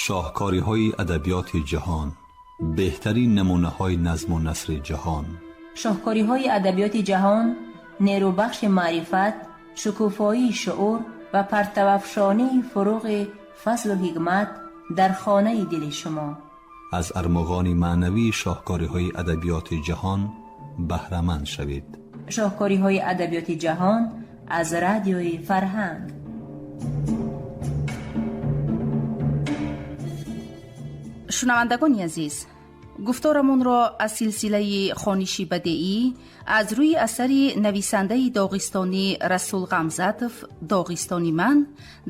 Шоҳкориҳои адабиёти ҷаҳон, беҳтарин намунаҳои назму насри ҷаҳон. Шоҳкориҳои адабиёти ҷаҳон нерӯбахши маърифат, шукуфоии шуур ва партавафшонии фуруғи фазлу ҳикмат дар хонаи дили шумо. Аз армуғони маънавии шоҳкориҳои адабиёти ҷаҳон баҳраманд шавед. Шоҳкориҳои адабиёти ҷаҳон аз Радиои Фарҳанг. Шунавандагони азиз, гуфторамонро аз силсилаи хониши бадеӣ аз рӯи асари нависандаи доғистонӣ Расул Ғамзатов «Доғистони ман»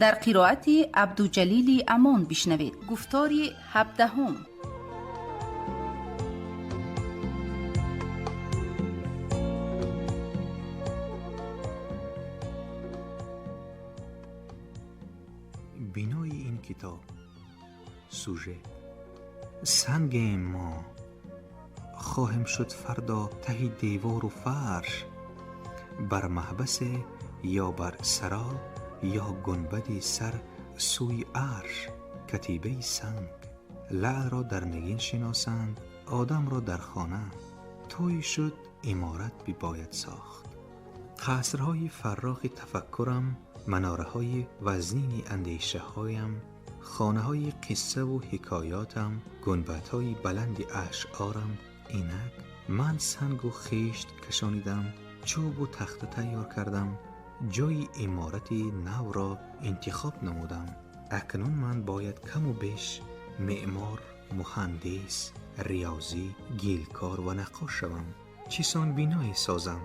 дар қироати Абдуҷалили Амон бишнавед. Гуфтори 17-ум. Бинои ин китоб, сюжет. Сангем мо, хоҳем шуд фардо таҳи девору фарш, бар маҳбасе ё бар саро ё гунбади сар сӯи арш. Катибаи санг. Лаълро дар нигин шиносанд, одамро дар хона. Тӯй шуд, иморат бибояд сохт. Қасрҳои фаррохи тафаккурам, манораҳои вазнини андешаҳоям, хонаҳои қиссаву ҳикоятам, гунбадҳои баланди ашъорам. Инак ман сангу хишт кашонидам, чӯбу тахта тайёр кардам, ҷои иморати навро интихоб намудам. Акнун ман бояд каму беш меъмор, муҳандис, риёзӣ, гилкор ва наққош шавам. Чӣ сон биное созам,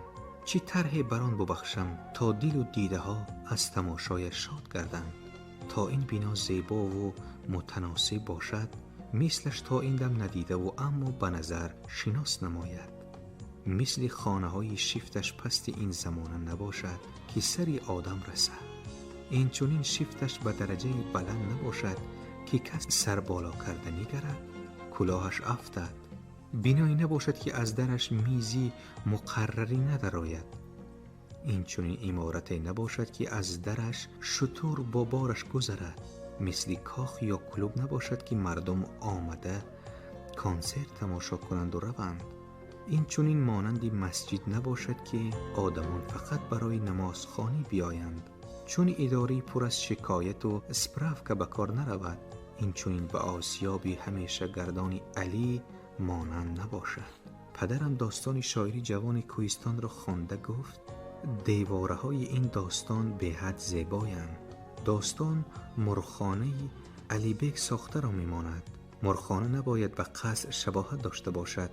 чӣ тарҳе бар он бубахшам, то дилу дидаҳо аз тамошояш шод гарданд. То ин бино зебову мутаносиб бошад, мислаш то ин дам надидаву аммо ба назар шинос намояд. Мисли хонаҳои шифташ пасти ин замона набошад, ки сари одам расад. Инчунин шифташ ба дараҷаи баланд набошад, ки кас сарболо карда нигарад, кулоҳаш афтад. Биное набошад, ки аз дараш мизи муқаррарӣ надарояд. Инчунин иморате набошад, ки аз дараш шутур бо бораш гузарад. Мисли кох ё клуб набошад, ки мардум омада консерт тамошо кунанду раванд. Инчунин монанди масҷид набошад, ки одамон фақат барои намозхонӣ биёянд. Чун идораи пур аз шикояту справка ба кор наравад, инчунин ба осиёби ҳамешагардони Алӣ монанд набошад. Падарам достони шоири ҷавони кӯҳистонро хонда гуфт: девораҳои ин достон беҳад зебоянд. Достон мурғхонаи Алибек сохтаро мемонад. Мурғхона набояд ба қаср шабоҳат дошта бошад.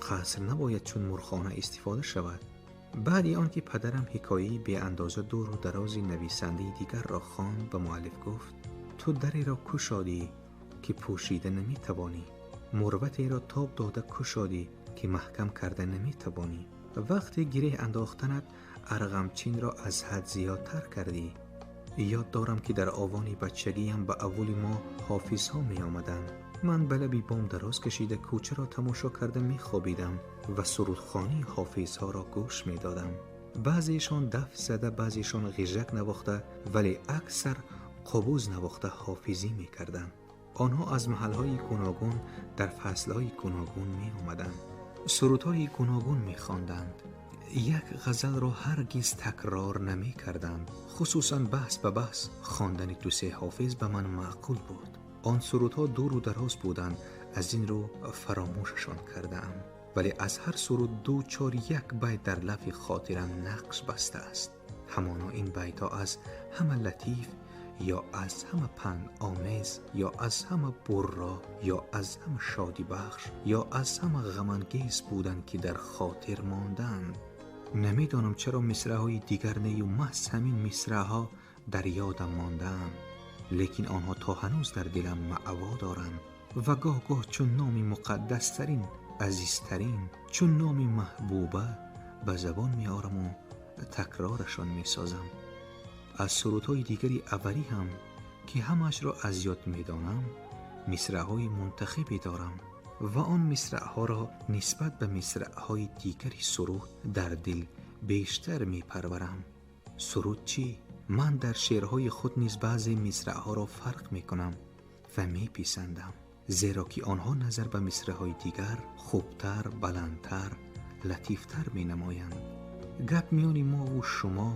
Қаср набояд чун мурғхона истифода шавад. Баъди он ки падарам ҳикояи беандоза дуру дарози нависандаи дигарро хонд, ба муаллиф гуфт: ту дареро кушодӣ, ки пӯшида наметавонӣ, мурватеро тоб дода кушодӣ, ки маҳкам карда наметавонӣ. Вақте гиреҳ андохтанат арғамчинро аз ҳад зиёдтар кардӣ. Ёд дорам, ки дар овони бачагиам ба аввали мо ҳофизҳо меомаданд. Ман ба лаби бом дароз кашида кӯчаро тамошо карда мехобидам ва сурудхонии ҳофизҳоро гӯш медодам. Баъзеашон даф зада, баъзеашон ғижак навохта, вале аксар қобуз навохта ҳофизӣ мекарданд. Онҳо аз маҳалҳои гуногун дар фаслҳои гуногун меомаданд, сурудҳои гуногун мехонданд. Як ғазалро ҳаргиз такрор намекарданд. Хусусан баҳс ба баҳс хондани ду-се ҳофиз ба ман маъқул буд. Он сурудҳо дуру дароз буданд, аз ин рӯ фаромӯшашон кардаам. Вале аз ҳар суруд ду чор як байт дар лафи хотирам нақш бастааст. Ҳамоно ин байтҳо аз ҳама латиф ё аз ҳама пандомез ё аз ҳама бурро ё аз ҳама шодибахш ё аз ҳама ғамангез буданд, ки дар хотир монданд. Намедонам чаро мисраъҳои дигар нею маҳз ҳамин мисраъҳо дар ёдам мондаанд, лекин онҳо то ҳанӯз дар дилам маъво доранд ва гоҳ-гоҳ чун номи муқаддастарин, азизтарин, чун номи маҳбуба ба забон меораму такрорашон месозам. Аз сурудҳои дигари аввалӣ ҳам, ки ҳамаашро аз ёд медонам, мисраъҳои мунтахибе дорам ва он мисраъҳоро нисбат ба мисраъҳои дигари суруд дар дил бештар мепарварам. Суруд чӣ? Ман дар шеърҳои худ низ баъзе мисраъҳоро фарқ мекунам. ва меписандам, зеро ки онҳо назар ба мисраъҳои дигар хубтар, баландтар, латифтар менамоянд. Гап миёни мо ва шумо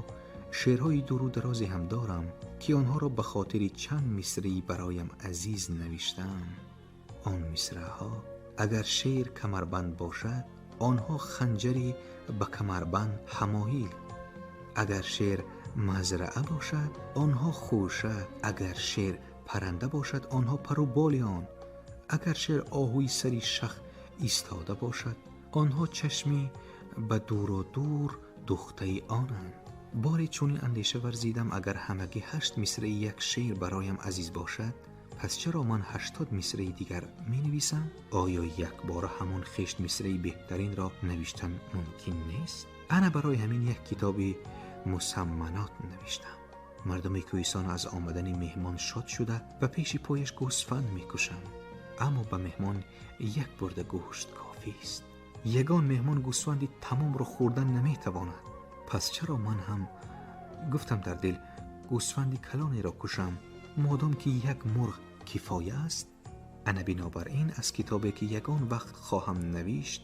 шеърҳои дуру дарозе ҳам дорам, ки онҳоро ба хотири чанд мисраи бароям азиз навиштаам. Он мисраъҳо агар шеър камарбанд бошад, онҳо ханҷари ба камарбанд ҳамоил. Агар шеър мазраъа бошад, онҳо хӯша. Агар шеър парранда бошад, онҳо пару боли он. Агар шеър оҳуи сари шах истода бошад, онҳо чашми ба дуру дур духтаи онанд. Боре чунин андеша варзидам, агар ҳамагӣ 8 мисраи як шеър бароям азиз бошад, пас чаро ман 80 мисраи дигар менависам? Оё якбора ҳамон 8 мисраи беҳтаринро навиштан мумкин нест? Ана барои ҳамин як китоби мусамманот навиштам. Мардуми кӯҳистон аз омадани меҳмон шод шуда ба пеши пояш гӯсфанд мекушанд, аммо ба меҳмон як бурда гӯшт кофист. Ягон меҳмон гӯсфанди тамомро хӯрдан наметавонад. Пас чаро ман ҳам, гуфтам дар дил, гӯсфанди калонеро кушам, модом ки як мурғ кифоя аст? Ана бинобар ин аз китобе ки ягон вақт хоҳам навишт,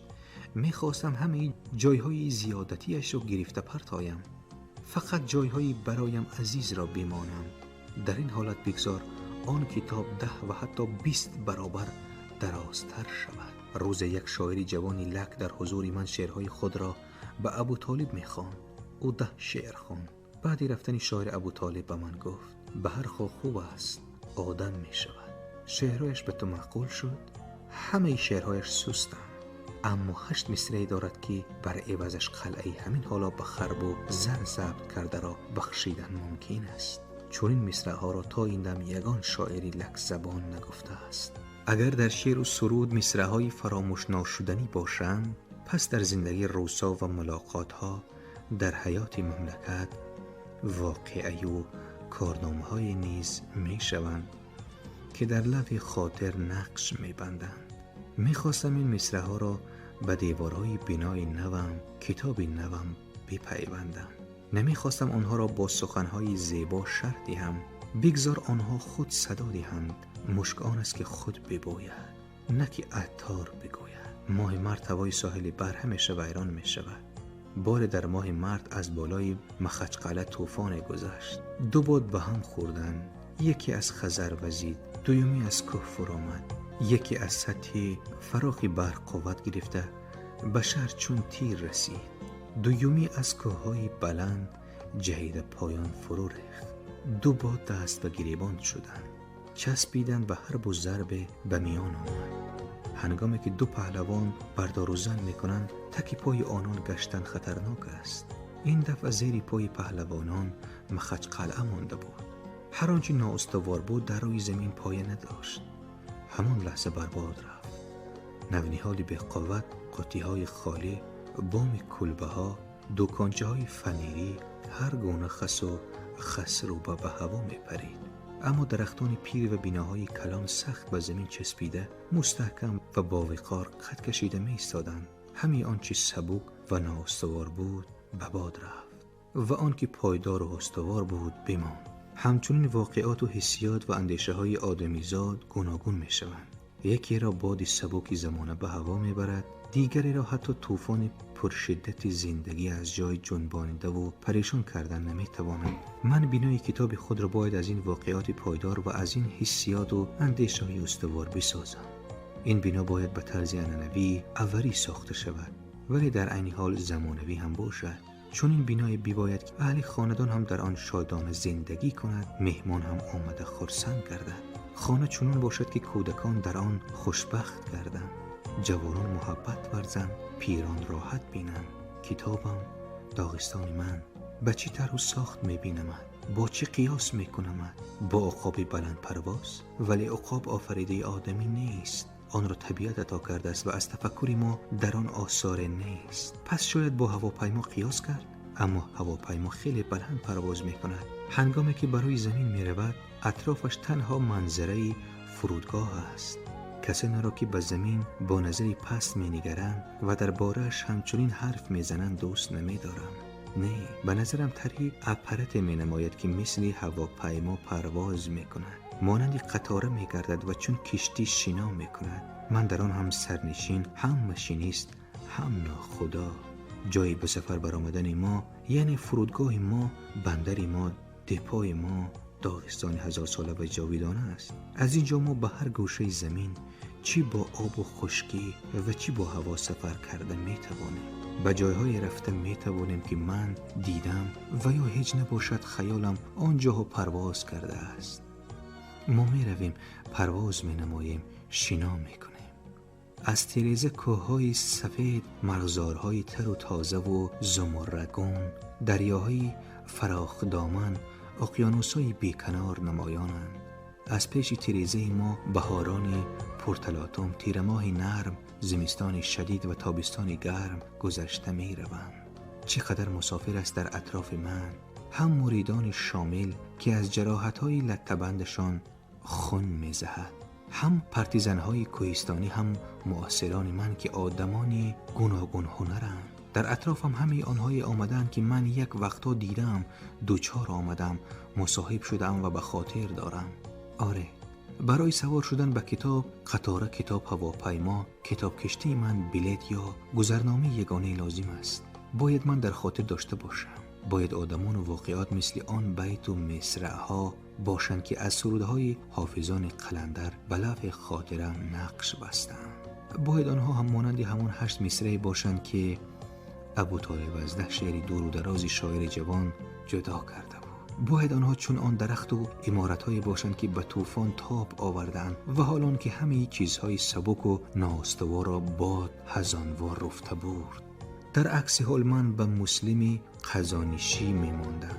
мехостам ҳамаи ҷойҳои зиёдатиашро гирифта партоям, фақат ҷойҳои бароям азизро бимонам. Дар ин ҳолат бигзор он китоб 10 ва ҳатто 20 баробар дарозтар шавад. Рӯзе як шоири ҷавони лак дар ҳузури ман шеърҳои худро ба Абутолиб мехонд. Ӯ 10 шеър хонд. Баъди рафтани шоир Абутолиб ба ман гуфт: ба ҳар хо хуб аст, одам мешавад. Шеърҳояш ба ту маъқул шуд? Ҳамаи шеърҳояш сустанд, аммо 8 мисрае дорад, ки бар ивазаш қалъаи ҳамин ҳоло ба харбу зар забт кардаро бахшидан мумкин аст. Чунин мисраъҳоро то ин дам ягон шоири лакзабон нагуфтааст. Агар дар шеъру суруд мисраъҳои фаромӯшношуданӣ бошанд, пас дар зиндагии рӯсо ва мулоқотҳо дар ҳаёти мамлакат воқеаю корномаҳое низ мешаванд, ки дар лавҳи хотир нақш мебанданд. Мехостам ин мисраъҳоро ба деворҳои бинои навам, китоби навам бипайвандам. Намехостам онҳоро бо суханҳои зебо шарҳ диҳам. Бигзор онҳо худ садо диҳанд. Мушк он аст, ки худ бибояд, на ки аттор бигӯяд. Моҳи март ҳавои соҳили баҳр ҳамеша вайрон мешавад. Боре дар моҳи март аз болои Махачқалъа тӯфоне гузашт. Ду бод ба ҳам хӯрданд. Яке аз Хазар вазид, дуюмӣ аз кӯҳ фуромад. Яке аз сатҳи фарохи баҳр қувват гирифта ба шаҳр чун тир расид. Дуюмӣ аз кӯҳҳои баланд ҷаҳида поён фурӯ рехт. Ду бод даст ба гиребон шуданд, часпиданд ва ҳарбу зарбе ба миён омад. Ҳангоме ки ду паҳлавон бардору зан мекунанд, таки пои онон гаштан хатарнок аст. Ин дафъа зери пои паҳлавонон Махачқалъа монда буд. Ҳар он чи ноустувор буд, дар рӯи замин поя надошт. Ҳамон лаҳза барбод рафт. Навниҳоли беқувват, қуттиҳои холӣ, боми кулбаҳо, дукончаҳои фанерӣ, ҳар гуна хасу хасрӯба ба ҳаво мепарид. Аммо дарахтони пир ва биноҳои калон сахт ба замин часпида, мустаҳкам ва бовиқор қад кашида меистоданд. Ҳамаи он чи сабук ва ноустувор буд ба бод рафт ва он ки пойдору устувор буд бимонд. Ҳамчунин воқеоту ҳиссиёт ва андешаҳои одамизод гуногун мешаванд. Якеро боди сабуки замона ба ҳаво мебарад, дигареро ҳатто тӯфони пуршиддати зиндагӣ аз ҷой ҷунбонидаву парешон кардан наметавонад. Ман бинои китоби худро бояд аз ин воқеоти пойдор ва аз ин ҳиссиёту андешаҳои устувор бисозам. Ин бино бояд ба тарзи анъанавии аввалӣ сохта шавад, вале дар айни ҳол замонавӣ ҳам бошад. Чунин биное бибояд, ки аҳли хонадон ҳам дар он шодона зиндагӣ кунад, меҳмон ҳам омада хурсанд гардад. Хона чунон бошад, ки кӯдакон дар он хушбахт гарданд, ҷавонон муҳаббат варзанд, пирон роҳат бинанд. Китобам Доғистони ман ба чӣ тарҳу сохт мебинамад, бо чӣ қиёс мекунамад? Бо уқоби баландпарвоз? Вале уқоб офаридаи одамӣ нест. Онро табиат ато кардааст ва аз тафаккури мо дар он осоре нест. Пас шояд бо ҳавопаймо қиёс кард, аммо ҳавопаймо хеле баланд парвоз мекунад. Ҳангоме ки ба рӯи замин меравад, атрофаш танҳо манзараи фурудгоҳ аст. Касонеро ки ба замин бо назари паст менигаранд ва дар борааш ҳамчунин ҳарф мезананд дӯст намедорам. Не, ба назарам тарҳи аппарате менамояд, ки мисли ҳавопаймо парвоз мекунад. монанди қатора мегардад ва чун киштӣ шино мекунад. Ман дар он ҳам сарнишин, ҳам машинист, ҳам нохудо. Ҷои ба сафар баромадани мо, яъне фурудгоҳи мо, бандари мо, депои мо Доғистони ҳазорсола ва ҷовидона аст. Аз ин ҷо мо ба ҳар гӯшаи замин чӣ бо обу хушкӣ ва чӣ бо ҳаво сафар карда метавонем. Ба ҷойҳое рафта метавонем, ки ман дидам ва ё ҳеҷ набошад хаёлам он ҷоҳо парвоз кардааст. Мо меравем, парвоз менамоем, шино мекунем. Аз тиреза кӯҳҳои сафед, марғзорҳои тару тозаву зумуррагун, дарёҳои фарохдоман, уқёнусҳои беканор намоёнанд. Аз пеши тирезаи мо баҳорони пурталотум, тирамоҳи нарм, зимистони шадид ва тобистони гарм гузашта мераванд. Чӣ қадар мусофир аст дар атрофи ман, ҳам муридони шомил, ки аз ҷароҳатҳои латтабандашон хун мезаҳад, ҳам партизанҳои кӯҳистонӣ, ҳам муосирони ман, ки одамони гуногун ҳунаранд. Дар атрофам ҳамаи онҳое омадаанд, ки ман як вақтҳо дидам, дучор омадам, мусоҳиб шудаам ва ба хотир дорам. Оре, барои савор шудан ба китоб, қатора, китоб, ҳавопаймо, китобкиштии ман билет ё гузарномаи ягонае лозим аст. Бояд ман дар хотир дошта бошам. Бояд одамону воқеот мисли он байту мисраъҳо бошанд, ки аз сурудҳои ҳофизони қаландар ба лавҳи хотира нақш бастанд. Бояд онҳо ҳам монанди ҳамон 8 мисрае бошанд, ки Абутолиб аз 10 шеъри дуру дарози шоири ҷавон ҷудо карда буд. Бояд онҳо чун он дарахту иморатҳое бошанд, ки ба тӯфон тоб овардаанд ва ҳол он ки ҳамаи чизҳои сабуку ноустуворро бод ҳазонвор руфта бурд. Дар акси ҳол ман ба Муслими Қазонишӣ мемондам.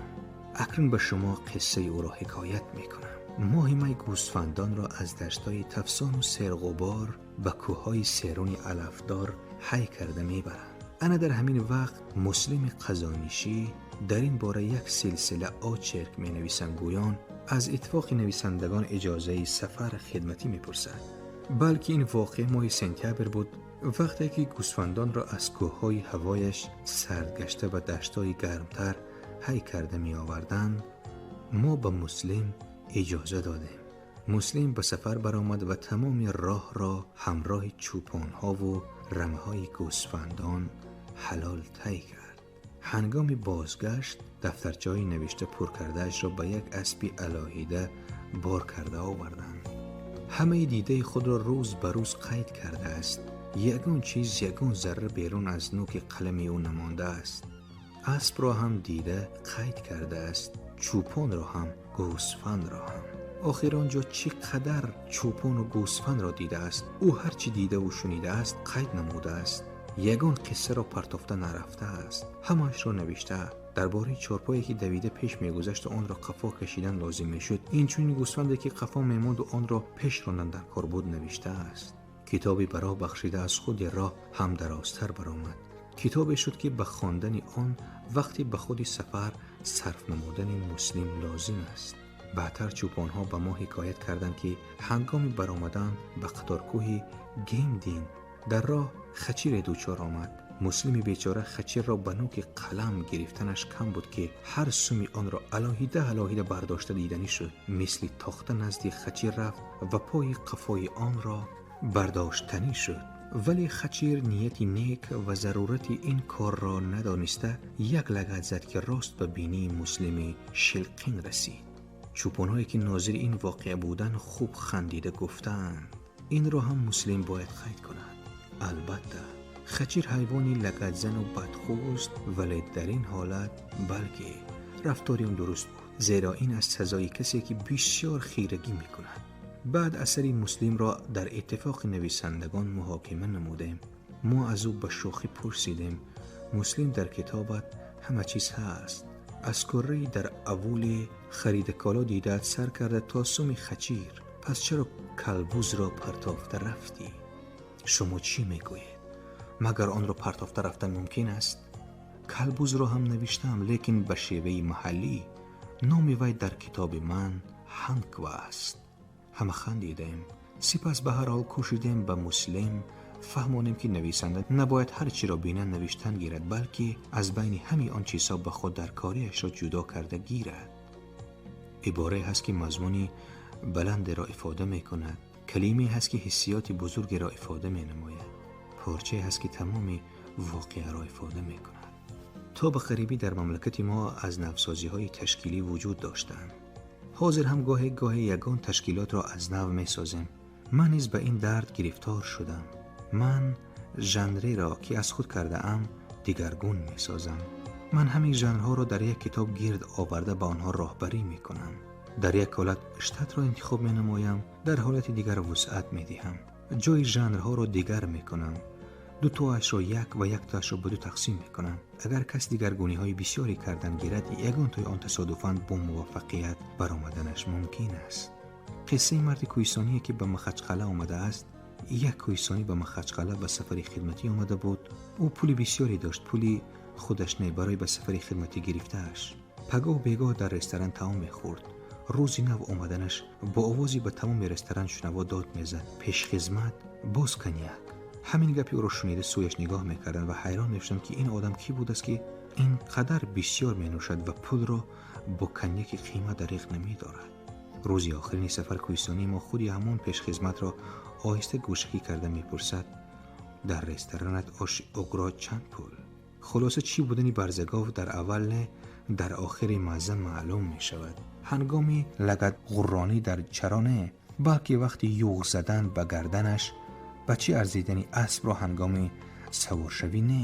Акнун ба шумо қиссаи ӯро ҳикоят мекунам. Моҳи май гӯсфандонро аз даштҳои тафсону серғубор ба кӯҳҳои серуни алафдор ҳай карда мебаранд. Ана дар ҳамин вақт Муслими Қазонишӣ дар ин бора як силсила очерк менависам, гӯён аз иттифоқи нависандагон иҷозаи сафар хидматӣ мепурсад. Балки ин воқеа моҳи сентябр буд, вақте ки гӯсфандонро аз кӯҳҳои ҳавояш сард гашта ба даштҳои гармтар ҳай карда меоварданд. Мо ба Муслим иҷоза додем. Муслим ба сафар баромад ва тамоми роҳро ҳамроҳи чӯпонҳову рамаҳои гӯсфандон ҳалол тай кард. Ҳангоми бозгашт дафтарчаҳои навишта пур кардаашро ба як аспи алоҳида бор карда оварданд. Ҳамаи дидаи худро рӯз ба рӯз қайд кардааст. Ягон чиз, ягон зарра берун аз нӯки қалами ӯ намондааст. Аспро ҳам дида қайд кардааст, чӯпонро ҳам, гӯсфандро ҳам. Охир он ҷо чӣ қадар чӯпону гӯсфандро дидааст. Ӯ ҳар чӣ дидаву шунидааст қайд намудааст. Ягон қиссаро партофта нарафтааст, ҳамаашро навишта. Дар бораи чорпое, ки давида пеш мегузашту онро қафо кашидан лозим мешуд, инчунин гӯсфанде, ки қафо мемонду онро пеш рондан дар кор буд, навиштааст. Китоби ба роҳ бахшида аз худи роҳ ҳам дарозтар баромад. Китобе шуд, ки ба хондани он вақти ба худи сафар сарф намудани Муслим лозим аст. Баъдтар чӯпонҳо ба мо ҳикоят карданд, ки ҳангоми баромадан ба қаторкӯҳи Гемдин дар роҳ хачире дучор омад. Муслими бечора хачирро ба нӯки қалам гирифтанаш кам буд, ки ҳар суми онро алоҳида алоҳида бардошта диданӣ шуд. Мисли тохта назди хачир рафт ва пои қафои онро бардоштанӣ шуд. Вале хачир нияти нек ва зарурати ин корро надониста як лагад зад, ки рост ба бинии Муслими шилқин расид. Чӯпонҳое, ки нозири ин воқеа буданд, хуб хандида гуфтаанд: инро ҳам Муслим бояд қайд кунад. Албатта, хачир ҳайвони лагадзану бадхӯст, вале дар ин ҳолат балки рафтори он дуруст буд, зеро ин аз сазои касе, ки бисёр хирагӣ мекунад. Баъд асари Муслимро дар иттифоқи нависандагон муҳокима намудем. Мо аз ӯ ба шӯхӣ пурсидем: Муслим, дар китобат ҳама чиз ҳаст, аз курраи дар аввули харида коло дидаат сар карда то суми хачир, пас чаро калбузро партофта рафтӣ? Шумо чӣ мегӯед? Магар онро партофта рафтан мумкин аст? Калбузро ҳам навиштам, лекин ба шеваи маҳаллӣ. Номи вай дар китоби ман Ҳанква аст. Ҳама хандидем. Сипас ба ҳар ҳол кӯшидем ба Муслим фаҳмонем, ки нависанда набояд ҳар чиро бина навиштан гирад, балки аз байни ҳамаи он чизҳо ба худ дар кориашро ҷудо карда гирад. Иборае ҳаст, ки мазмуни баландеро ифода мекунад, калимае ҳаст, ки ҳиссиёти бузургеро ифода менамояд, порчае ҳаст, ки тамоми воқеаро ифода мекунад. То ба қарибӣ дар мамлакати мо аз навсозиҳои ташкилӣ вуҷуд доштанд. Ҳозир ҳам гоҳе-гоҳе ягон ташкилотро аз нав месозем. Ман низ ба ин дард гирифтор шудам. Ман жанреро, ки аз худ кардаам, дигаргун месозам. Ман ҳамин жанрҳоро дар як китоб гирд оварда ба онҳо роҳбарӣ мекунам. Дар як ҳолат штатро интихоб менамоям, дар ҳолати дигар вусъат медиҳам. Ҷои жанрҳоро дигар мекунам. Дутоашро як ва яктоашро ба ду тақсим мекунам. Агар кас дигаргуниҳои бисёре кардан гирад, ягон тои он тасодуфан бо муваффақият баромаданаш мумкин аст. Қиссаи марди кӯҳистоние, ки ба Махачқала омадааст. Як кӯҳистонӣ ба Махачқала ба сафари хидматӣ омада буд. Ӯ пули бисёре дошт, пули худаш не, барои ба сафари хидматӣ гирифтааш. Пагоҳ бегоҳ дар ресторан таом мехӯрд. Рӯзи нав омаданаш бо овози ба тамоми ресторан шунаво дод мезад: «Пешхизмат, боз коньяк!» Ҳамин гапи ӯро шунида сӯяш нигоҳ мекарданд ва ҳайрон мешуданд, ки ин одам кӣ будааст, ки ин қадар бисёр менӯшад ва пулро бо коньяки қимат дариқ намедорад. Рӯзи охирини сафар кӯҳистонии мо худи ҳамон пешхизматро оҳиста гӯшакӣ карда мепурсад: «Дар ресторанат оши угро чанд пул?» Хулоса, чӣ будани барзагов дар аввал не, дар охири мазза маълум мешавад. Ҳангоми лагадғурронӣ дар чаро не, балки вақти юғ задан ба гарданаш, ба чӣ арзидани аспро ҳангоми саворшавӣ не,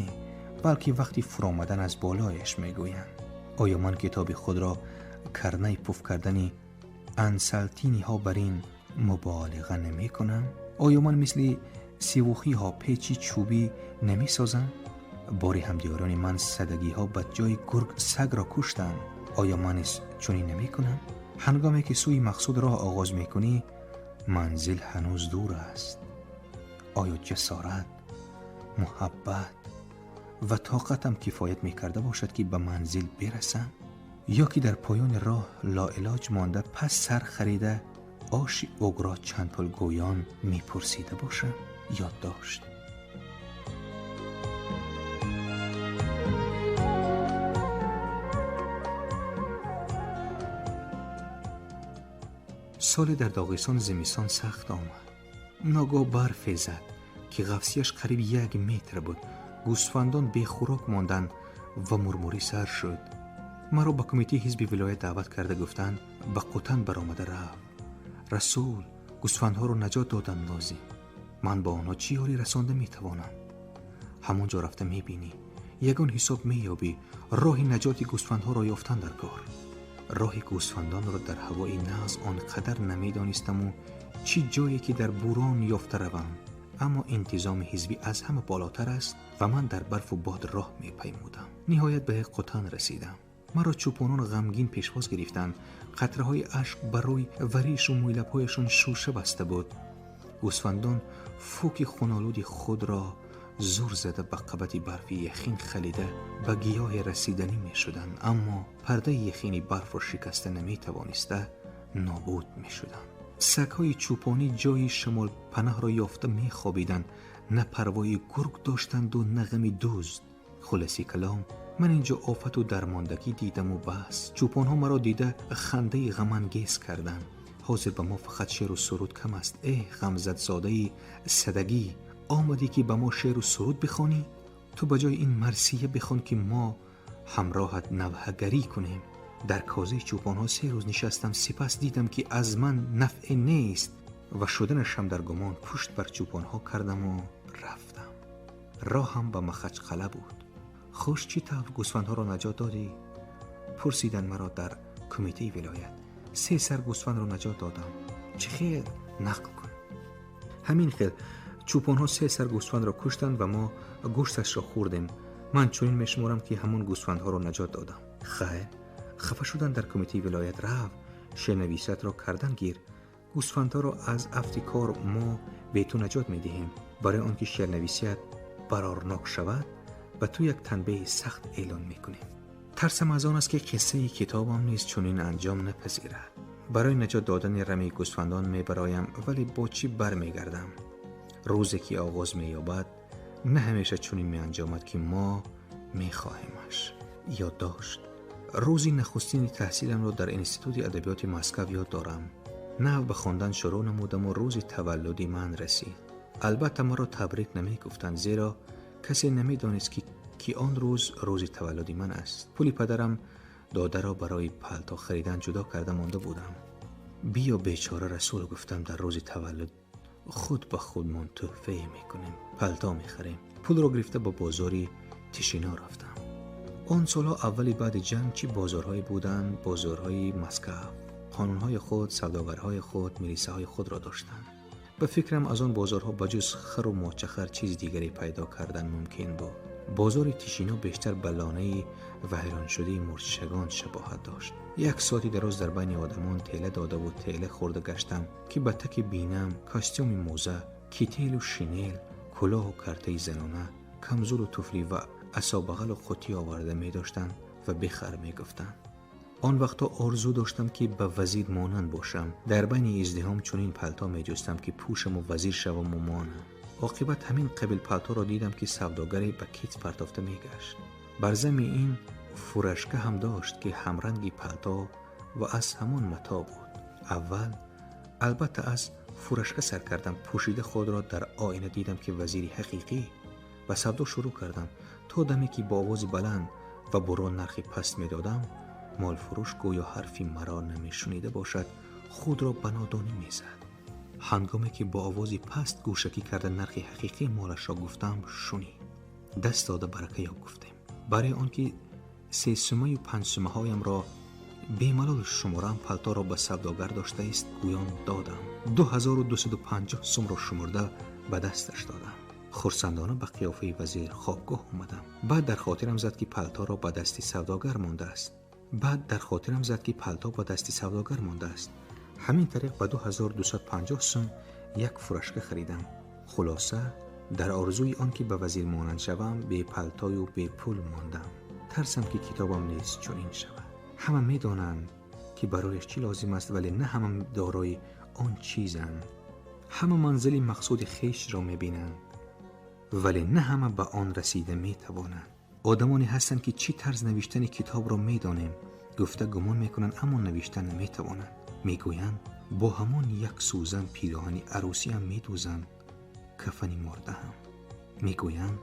балки вақти фуромадан аз болояш мегӯянд. Оё ман китоби худро карнаи пуф кардани ансалтиниҳо бар ин муболиға намекунам? Оё ман мисли сивухиҳо печи чӯбӣ намесозам? Бори ҳамдиёрони ман садагиҳо ба ҷои гург сагро куштанд. Оё ман низ чунин намекунам? Ҳангоме ки сӯи мақсуд роҳ оғоз мекунӣ, манзил ҳанӯз дур аст. Оё ҷасорат, муҳаббат ва тоқатам кифоят мекарда бошад, ки ба манзил бирасам, ё ки дар поёни роҳ лоилоҷ монда, пас сар харида оши угро чанд пул гӯён мепурсида бошам? Ёд дошт. Соле дар Доғистон зимистон сахт омад. Ногоҳ барфе зад, ки ғафсияш қариб 1 метр буд. Гӯсфандон бехӯрок монданд ва мурмурӣ сар шуд. Маро ба кумитаи ҳизби вилоят даъват карда гуфтанд: «Ба Қутан баромада рав, Расул, гӯсфандҳоро наҷот додан лозим. Ман ба онҳо чӣ ёрӣ расонда метавонам? Ҳамон ҷо рафта мебинӣ, ягон ҳисоб меёбӣ. Роҳи наҷоти гӯсфандҳоро ёфтан дар кор». Роҳи гӯсфандонро дар ҳавои нағз он қадар намедонистаму чӣ ҷое ки дар бурон ёфта равам, аммо интизоми ҳизбӣ аз ҳама болотар аст ва ман дар барфу бод роҳ мепаймудам. Ниҳоят ба як Қутан расидам. Маро чӯпонон ғамгин пешвоз гирифтанд. Қатраҳои ашк бар рӯй ва ришу мӯйлабҳояшон шӯша баста буд. Гӯсфандон фуки хунолуди худро зур зада ба қабати барфи яхин халида ба гиёҳе расиданӣ мешуданд, аммо пардаи яхини барфро шикаста наметавониста нобуд мешуданд. Сагҳои чӯпонӣ ҷои шамолпанаҳро ёфта мехобиданд, на парвои гург доштанду на ғами дузд. Хулоси калом, ман инҷо офату дармондагӣ дидаму бас. Чӯпонҳо маро дида хандаи ғамангез карданд. Ҳозир ба мо фақат шеру суруд кам аст. Эҳ, ғамзадзодаи садагӣ, омадӣ ки ба мо шеру суруд бихонӣ? Ту ба ҷои ин марсия бихон, ки мо ҳамроҳат навҳагарӣ кунем. Дар козаи чӯпонҳо 3 рӯз нишастам. Сипас дидам, ки аз ман нафъе нест ва шуданашам дар гумон, пушт бар чӯпонҳо кардаму рафтам. Роҳам ба Махачқала буд. Хуш, чӣ тавр гӯсфандҳоро наҷот додӣ? Пурсиданд маро дар кумитаи вилоят. 3 сар гӯсфандро наҷот додам. Чӣ хел? Нақл кун. Ҳамин хел чӯпонҳо 3 сар гӯсфандро куштанд ва мо гӯшташро хӯрдем. Ман чунин мешуморам, ки ҳамон гӯсфандҳоро наҷот додам. Хайр, хафа шудан дар кумитаи вилоят. Рав, шернависатро кардан гир. Гӯсфандҳоро аз афти кор мо бе ту наҷот медиҳем. Барои он ки шернависият барорнок шавад, ба ту як танбеҳи сахт эълон мекунем. Тарсам аз он аст, ки қиссаи китобам низ чунин анҷом напазирад. Барои наҷот додани рамаи гӯсфандон мебароям, вале бо чӣ бармегардам? Рӯзе ки оғоз меёбад, на ҳамеша чунин меанҷомад, ки мо мехоҳемаш. Ёд дошт. Рӯзи нахустини таҳсиламро дар Институти адабиёти Москав ёд дорам. Нав ба хондан шурӯъ намудам ва рӯзи таваллуди ман расид. Албатта маро табрик намегуфтанд, зеро касе намедонист ки он рӯз рӯзи таваллуди ман аст. Пули падарам додаро барои палто харидан ҷудо карда монда будам. Биё бечора Расул, гуфтам, дар рӯзи таваллуд худ ба худмон тӯҳфае мекунем, палто мехарем. Пулро гирифта ба бозори Тишино рафтам. Он солҳо аввали баъди ҷанг чӣ бозорҳое буданд? Бозорҳои Москав қонунҳои худ, савдогарҳои худ, милисаҳои худро доштанд. Ба фикрам аз он бозорҳо ба ҷуз хару мочахар чизи дигаре пайдо кардан мумкин буд. Бозори Тишино бештар ба лонаи вайроншудаи мурчагон шабоҳат дошт. Як соати дароз дар байни одамон тела додаву тела хӯрда гаштам, ки ба таки бинам костюми мӯза, кителу шинел, кулоҳу картаи занона, камзулу туфлӣ ва асобағалу қутӣ оварда медоштанд ва бихар мегуфтанд. Он вақтҳо орзу доштам, ки ба вазир монанд бошам. Дар байни издиҳом чунин палто меҷустам, ки пӯшаму вазир шаваму монам. Оқибат ҳамин қабил палторо дидам, ки савдогаре ба китф партофта мегашт. Бар зами ин фурашка ҳам дошт, ки ҳамранги палто ва аз ҳамон мато буд. Аввал албатта аз фурашка сар кардам. Пӯшида худро дар оина дидам, ки вазири ҳақиқӣ. Ба савдо шурӯъ кардам. То даме ки бо овози баланд ва бурон нархи паст медодам, молфурӯш гӯё ҳарфи маро намешунида бошад, худро ба нодонӣ мезад. Ҳангоме ки бо овози паст гӯшакӣ карда нархи ҳақиқии молашро гуфтам, шунид. Даст дода баракаёб гуфтем. Барои он ки 3 сумаю 5 сумаҳоямро бемалол шуморам, палторо ба савдогар доштаист гӯён додам. 2250 сумро шумурда ба дасташ додам. Хурсандона ба қиёфаи вазир хобгоҳ омадам. Баъд дар хотирам зад, ки палторо ба дасти савдогар мондааст. Баъд дар хотирам зад, ки палто ба дасти савдогар мондааст. Ҳамин тариқ ба 2250 сум як фурашка харидам. Хулоса, дар орзуи он ки ба вазир монанд шавам, бепалтою бепул мондам. Тарсам, ки китобам низ чунин шавад. Ҳама медонанд, ки барояш чӣ лозим аст, вале на ҳама дорои он чизанд. Ҳама манзили мақсуди хешро мебинанд, вале на ҳама ба он расида метавонанд. Одамоне ҳастанд, ки чӣ тарз навиштани китобро медонем гуфта гумон мекунанд, аммо навиштан наметавонанд. Мегӯянд, бо ҳамон як сӯзан пироҳани арӯсиам медӯзанд, кафани мурдаам. Мегӯянд,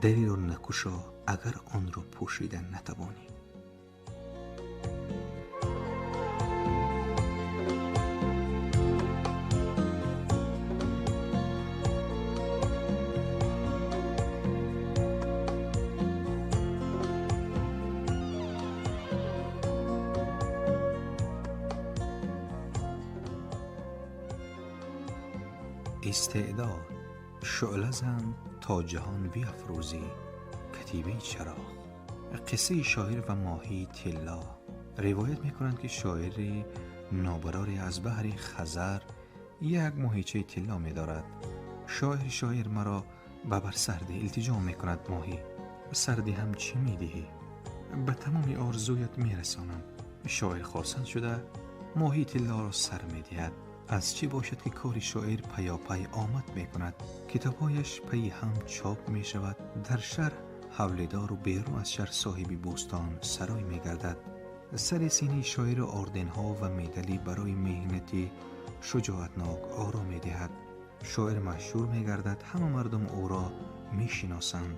дареро накушо, агар онро пӯшида натавонӣ. Истеъдод шӯъла зан то ҷаҳон биафрӯзӣ. Катибаи чароғ. Қиссаи шоир ва моҳии тилло. Ривоят мекунанд, ки шоири нобароре аз баҳри Хазар як моҳичаи тилло медорад. Шоир, шоир, маро ба бар сарде илтиҷо мекунад. Моҳӣ: сарди ҳам чӣ медиҳӣ? Ба тамоми орзуят мерасонам. Шоир хурсанд шуда моҳии тиллоро сар медиҳад. Аз чӣ бошад, ки кори шоир паёпай омад мекунад, китобҳояш пайи ҳам чоп мешавад, дар шаҳр ҳавлидору берун аз шаҳр соҳиби бӯстон сарой мегардад. Сари синаи шоиру орденҳо ва медалӣ барои меҳнати шуҷоатнок оро медиҳад. Шоир машҳур мегардад, ҳама мардум ӯро мешиносанд.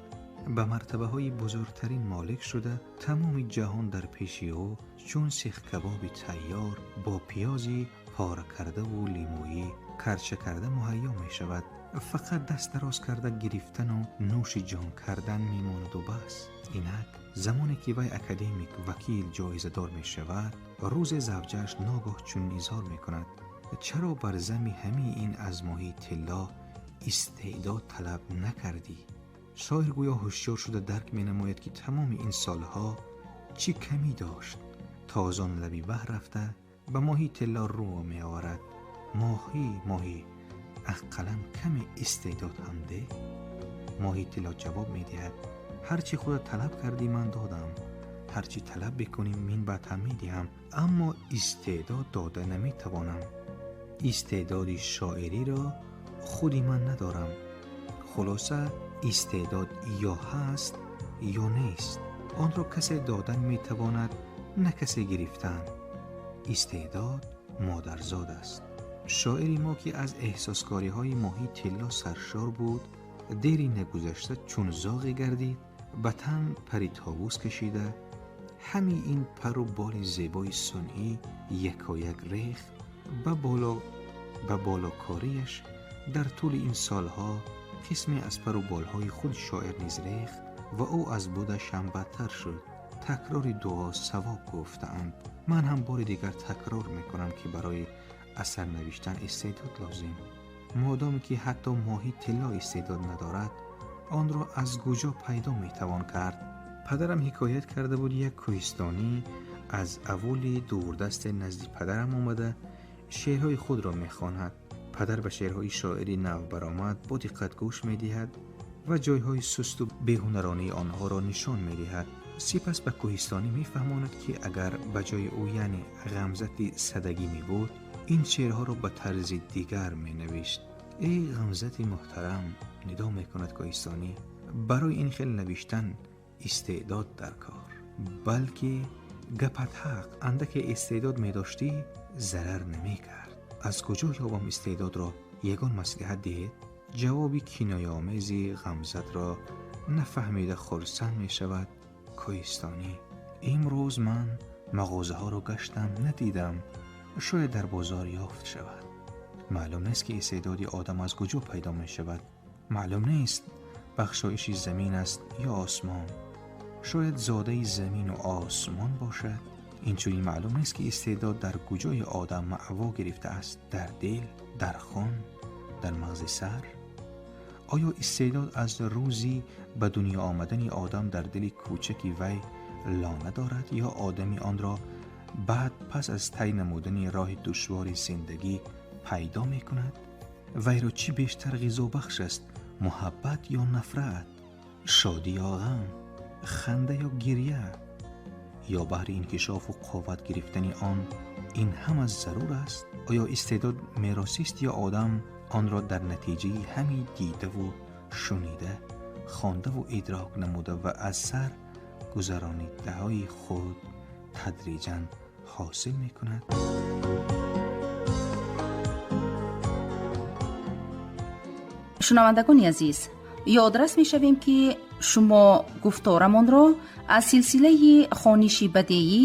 Ба мартабаҳои бузургтарин молик шуда, тамоми ҷаҳон дар пеши ӯ чун сехкабоби тайёр бо пиёзи пора кардаву лимӯӣ карча карда муҳайё мешавад. Фақат даст дароз карда гирифтану нӯши ҷон кардан мемонаду бас. Инак, замоне ки вай академик, вакил, ҷоизадор мешавад, рӯзе завҷааш ногоҳ чунин изҳор мекунад: чаро бар зами ҳамаи ин аз моҳии тилло истеъдод талаб накардӣ? Шоир гӯё ҳушёр шуда дарк менамояд, ки тамоми ин солҳо чӣ камӣ дошт. Тозон лаби баҳр рафта ба моҳии тилло рӯ меоварад. Моҳӣ, моҳӣ, ақаллан каме истеъдод ҳам де. Моҳии тилло ҷавоб медиҳад: ҳар чӣ худат талаб кардӣ, ман додам. Ҳар чӣ талаб бикунӣ, мин баъд ҳам медиҳам, аммо истеъдод дода наметавонам. Истеъдоди шоириро худи ман надорам. Хулоса, истеъдод ё ҳаст, ё нест. Онро касе додан метавонад, на касе гирифтан. Истеъдод модарзод аст. Шоири мо, ки аз эҳсоскориҳои моҳи тилло саршор буд, дери нагузашта чун зоғе гардид, ба тан пари товус кашида, ҳами ин пару боли зебои сунъӣ якояк рехт. Ба болокориаш дар тӯли ин солҳо қисме аз пару болҳои худ шоир низ рехт ва ӯ аз будаш ҳам бадтар шуд. Такрори дуо савоб гуфтаанд. Ман ҳам бори дигар такрор мекунам, ки барои асар навиштан истеъдод лозим. Модоме ки ҳатто моҳи тилло истеъдод надорад, онро аз куҷо пайдо метавон кард? Падарам ҳикоят карда буд, як кӯҳистонӣ аз аволи дурдасте назди падарам омада шеърҳои худро мехонад. Падар ба шеърҳои шоири навбаромад бо диққат гӯш медиҳад ва ҷойҳои сусту беҳунаронии онҳоро нишон медиҳад. Сипас ба кӯҳистонӣ мефаҳмонад, ки агар ба ҷои ӯ, яъне Ғамзати Садагӣ мебуд, ин шеърҳоро ба тарзи дигар менавишт. Эй Ғамзати муҳтарам, нидо мекунад кӯҳистонӣ, барои ин хел навиштан истеъдод дар кор, балки гапат ҳақ, андаке истеъдод медоштӣ зарар намекард. Аз куҷо ёбам истеъдодро? Ягон маслиҳат диҳед? Ҷавоби кинояомези Ғамзатро нафаҳмида хурсанд мешавад кӯҳистонӣ. Имрӯз ман мағозаҳоро гаштам, надидам, шояд дар бозор ёфт шавад. Маълум нест, ки истеъдоди одам аз куҷо пайдо мешавад. Маълум нест, бахшоиши замин аст ё осмон. Шояд зодаи замину осмон бошад. Инчунин маълум нест, ки истеъдод дар куҷои одам маъво гирифтааст: дар дил, дар хун, дар мағзи сар. Оё истеъдод аз рӯзи ба дунё омадани одам дар дили кӯчаки вай лона дорад, ё одами онро баъд пас аз тай намудани роҳи душвори зиндагӣ пайдо мекунад? Вайро чӣ бештар ғизобахш аст: муҳаббат ё нафрат, шодӣ ё ғам, ханда ё гиря? Ё баҳри инкишофу қувват гирифтани он ин ҳама зарур аст? Оё истеъдод меросист ё одам онро дар натиҷаи ҳами дидаву шунида, хондаву идрок намуда ва аз сар гузаронидаҳои худ тадриҷан ҳосил мекунад? Шунавандагони азиз, ёдрас мешавем, ки шумо гуфторамонро аз силсилаи хониши бадеӣ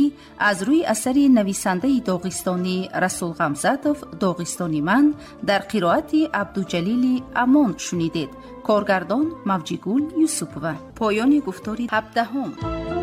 аз рӯи асари нависандаи доғистонӣ Расул Ғамзатов «Доғистони ман» дар қироати Абдуҷалили Амон шунидед. Коргардон Мавҷигул Юсупова. Поёни гуфтори 17-ум.